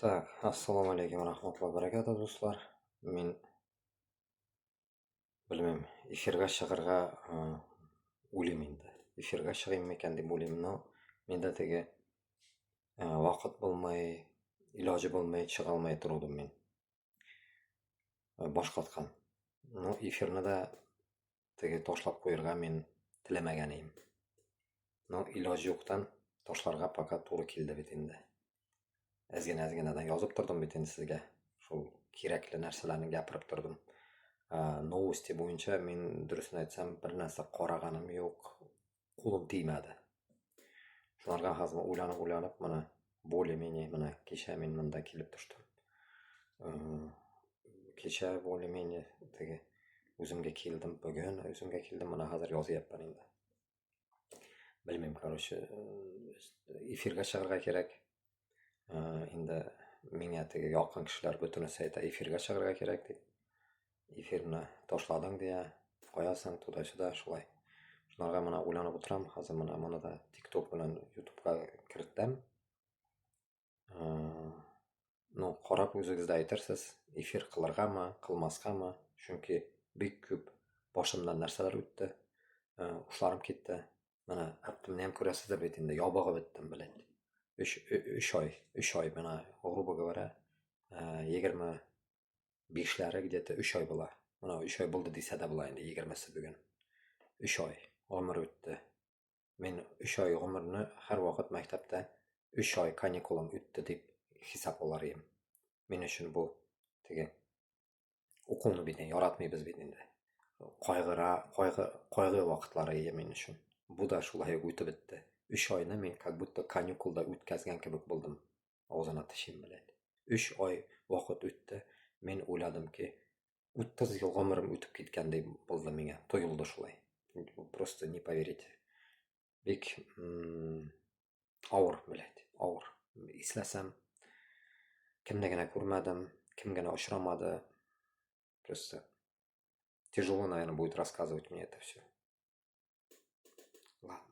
Так, assalomu alaykum va rahmatullohi va barakatuh, do'stlar. Men bilmayman, efirga chiqarga o'ylayman endi. Efirga chiqaymikan deb o'ylayman, но menda tagi vaqt bo'lmay, iloji bo'lmay chiqolmay turuvdim men. Bosh qotgan. Ну, efirni da tagi tashlab qo'yirga men tilamagan edim. Но iloji yo'qdan tashlarga пока to'g'ri keldi bit endi. Ozgina ozginadan yozib turdim bit endi sizga. Shu kerakli narsalarni gapirib turdim. Новости bo'yicha men, durustini aytsam, bir narsa qaraganim yo'q, qo'lim tegmadi. Shularga hozir o'ylanib o'ylanib mana более-менее mana kecha men munda kelib tushdim. Kecha более-менее tagi o'zimga keldim, bugun o'zimga keldim, mana hozir yozyapman endi. Bilmayman, короче, efirga chiqarga kerak. Endi menga tagi yoqqan kishilar butunisi aytadi, efirga chiqarga kerak deb. Efirni tashlading deya qo'yasan, туда-сюда, shulay. Shularga mana o'ylanib o'tiraman. Hozir mana bunida TikTok bilan YouTube'ga kiritdim. Ну, qarab o'zingizda aytarsiz, efir qilirg'ami, qilmasqami? Chunki bek ko'p boshimdan narsalar o'tdi. Hushlarim ketdi. Mana aptimni ham ko'rasizlar bit endi, yobig'i bitdim, блядь. 3 oy, 3 oy mana, грубо говоря, 25lari где-то 3 oy bo'lar. Mana 3 oy bo'ldi desa-da bo'lar endi, 20si bugun. 3 oy umr o'tdi. Men 3 oy umrni har vaqt maktabda 3 oy kanikulim o'tdi deb hisob olar edim. Men uchun bu tagi o'quvni bit yoratmaymiz bit endi. Qayg'ira, qayg'u, qayg'u vaqtlari edi men uchun. Bu da shulay o'tib bitdi. 3 oyni men как будто kanikulda o'tkazgan kabi bo'ldim. Og'zini tishim bilan. 3 oy vaqt o'tdi. Men o'yladimki, 30 yil umrim o'tib ketgandek bo'ldi menga. Tuyuldi shulay. Просто не поверите. Bek og'ir, блядь, og'ir. Eslasam, kimnigina ko'rmadim, kimgina uchramadi. Просто тяжело, наверное, будет рассказывать мне это все. Ладно.